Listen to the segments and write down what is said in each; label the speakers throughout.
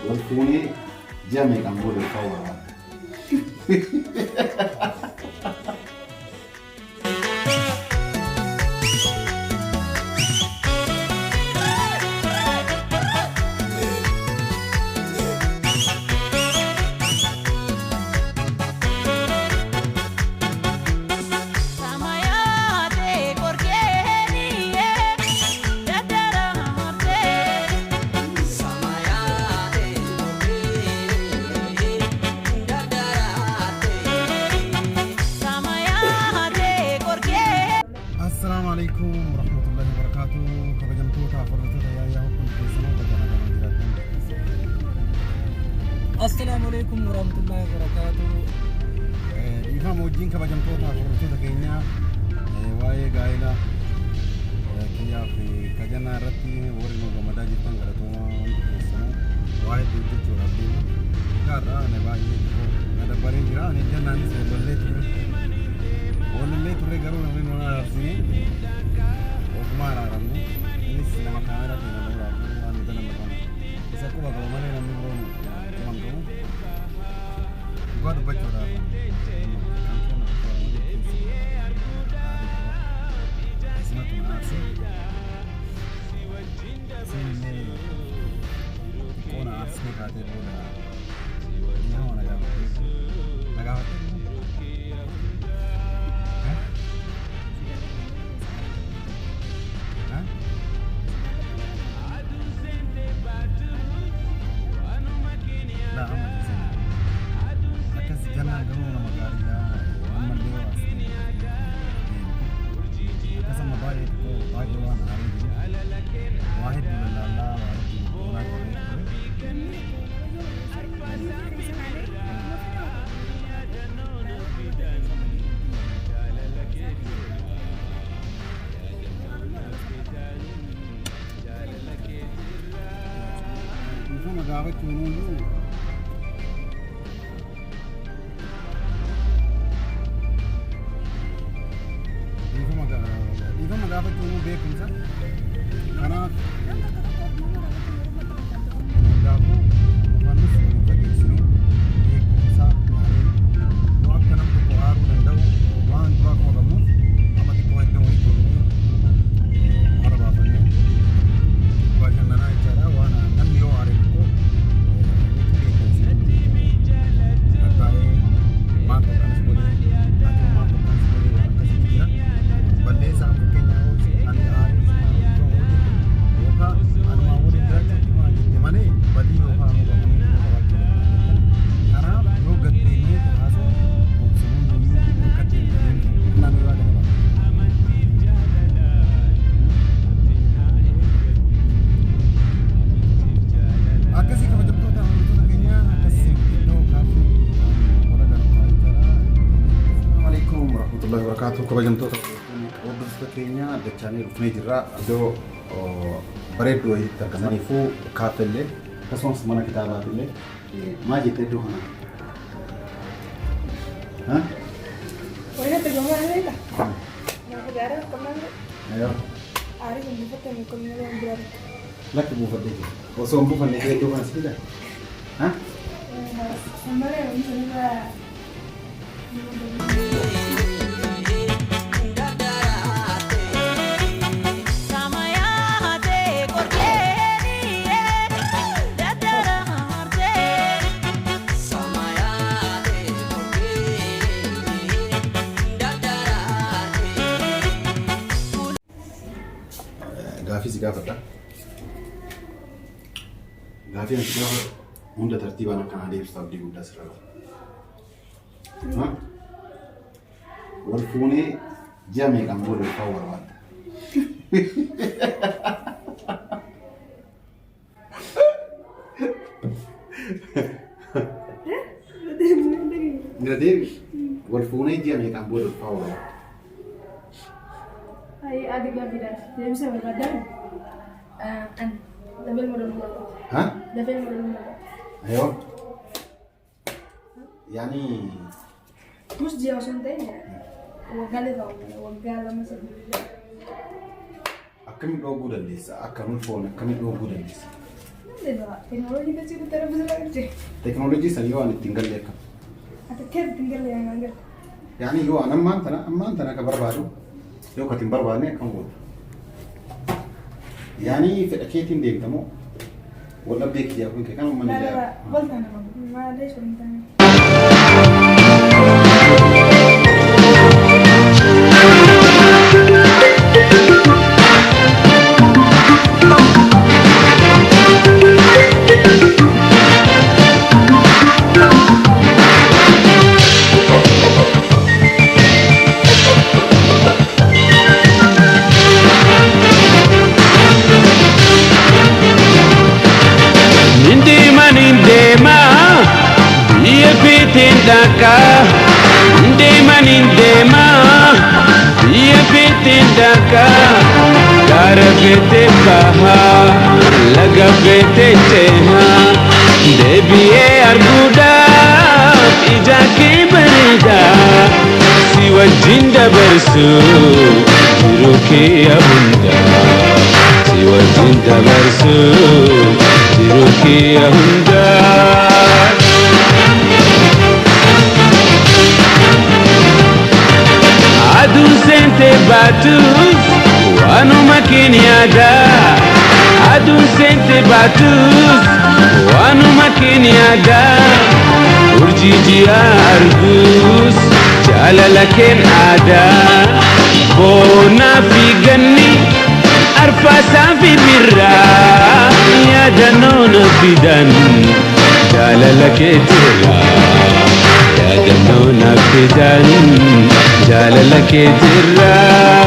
Speaker 1: Wal fuunee ji'a meeqaan booda ulfaa'uu barbaadda? Assalaamu alaikum warahmatullahi wabarakatuh. Kabajamtoota hordoftoota yaayyaa hundi keessanuu baga nagaan jiraattan.
Speaker 2: Assalaamu alaikum warahmatullahi wabarakatuh.
Speaker 1: Dhiifama wajjin kabajamtoota hordoftoota keenyaa waa'ee gaa'ela kiyyaa fi kajannaa irratti warri nu gammadaa jirtan galatoomaa hundi keessanuu waa hedduu hojjechuudhaaf deema. Gaarraa ani baay'ee xiqqoo na dabbaree jira. Ani jannaanis wallee ture. Wallee turre garuu namni nu araarsine ofumaa araaramne. Innis nama kaameraa keenya nu waraabuu waan nu dalagnu isa quba qaba malee namni biroon quba hin qabu. Dhugaa dubbachuudhaaf kan kennu tokko malee keessa isimatu na aarse. Isiin illee xiqqoo na aarsitee kaatee booda dhiifama na gaafattee na gaafattee. Ha? Laa amma dhiisee. Akkas jannaan garuu nama gaariidha. Ammallee as deemte. Akkasuma baay'ee xiqqoo baay'ee waan aaree jiru. Waa hedduu lallaallaa waa hedduu goonaa turre ture. Dhiifama gaafachuun iyyuu dhiifama gaafachuun beekumsa. Kanaaf hundaafuu uffannis waliin fageessinu beekumsa gaarii nu akka nam tokko aaruu danda'u waan duraa kuma qabnuuf amma xiqqoo iddoo wayii deemnee hara baafannee bashannanaa jechaadha. Waan namni yoo aare xiqqoo nutti beekumsi tattaa'ee maal tokkanis godhee ati maal tokkanis godhee waan akkasitti jira. Balleessaa fakkeenyaa yoo ani aaree si maal hojjechuu hojjette yookaan anumaa waliin jiraachuu himaa jette malee badii yookaan anuu qabanii qabaachuu danda'an. Kanaaf yoo gatteenyee haasoo obsuun nuyyuu akka deemte naannoo yaada qaba. Akkasii kabajamtoota hordoftoota keenya akkasii iddoo kaaffee wal agarru jechaadha. Assalaamu alaikum warahmatullahi wabarakatuh. Kabajamtoota hordoftoota keenya dachaanii dhufnee jirra. Iddoo bareedduu wayiitti argamaniifuu kaaffeellee akkasumas mana kitaabaatiillee maal jette iddoo kana? Ha?
Speaker 3: Wayna tagamaa beeka. Gaara qonnaan
Speaker 1: Ayoo.
Speaker 3: aarii kun buufattanii qonnaa waan biraa tokko.
Speaker 1: Lakki buufadhee jira. Osoo hin buufanne iddoo kana si fida? Ha?
Speaker 3: Malee wanti sanirraa.
Speaker 1: Gaafii si gaafadha. Gaafii ani si gaafadhu hunda tartiibaan akkanaa deebista abdii guddaa sirra qaba. Ha? Wal fuunee ji'a meeqaan booda ulfaa'uu barbaadda? Nira deebi. Wal fuunee ji'a meeqaan booda ulfaa'uu barbaadda?
Speaker 3: Ay, adi gaaffiidhaaf deebisa barbaadan. An dafee mudamuu barbaada.
Speaker 1: Ha?
Speaker 3: Dafee mudamuu barbaada.
Speaker 1: Ayoo. Yaani
Speaker 3: Mus ji'a osoo hin ta'in waggaa ta'u waggaa 2 3.
Speaker 1: Akkamiin dhooguu dandeessa? Akka hin ulfoone akkamiin dhooguu dandeessa?
Speaker 3: Alhamdulillah. Teknooloojii dachee guutuu rabbi sirraa galche.
Speaker 1: Teknooloojii san yoo an ittiin galle akkam?
Speaker 3: Ati keef ittiin galle yaa naan galle.
Speaker 1: Yaani yoo an ammaan tana akka barbaadu yoo kati hin barbaadne akkam goota? Yaani fedha keetiin deemta moo wal dhabdee kiyyaa kun kee kan uummanni
Speaker 3: Laa laa
Speaker 1: jaalatu?
Speaker 3: wal taana maalee sun taane.
Speaker 4: Nindeema nindeema biyya feeteen dhaqa. Nindeema nindeema biyya feeteen dhaqa. Gaara feetee baha laga feetee ceha. Deebi'ee arguudhaaf ija kee bareeda. Si wajjin dabarsu jiruu kee hundaa. Si wajjin dabarsu jiruu kee hundaa. Aduun seentee baatus waanuma keenya. Aduun seentee baatus waanuma keenya. Urjii ji'a arguus jaalala keen aadaa. Boonaa fi ganni arfaasaa fi birraa yaadannoo na fidan jaalala keetirraa. Yaadannoo na fidan jaalala keetirraa.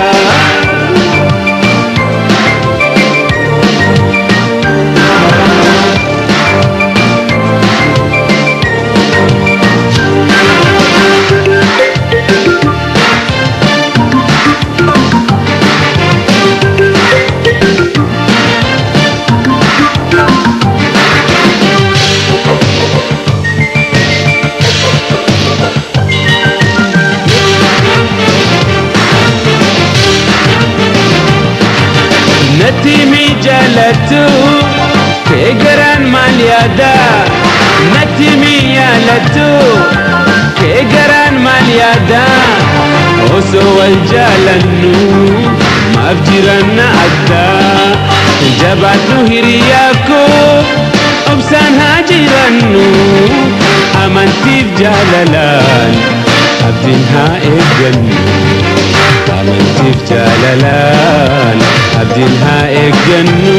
Speaker 4: Natti mi jaalattu kee garaan maal yaada? Natti mi yaalattu kee garaan maal yaada? Osoo wal jaalannu maaf jiranna adda? Jabaadhu hiriyaa koo, obsaan haa jirannu. Amantiif jaalalaan abdiin haa eeggannu. Amantiif jaalalaan abdiin haa eeggannu.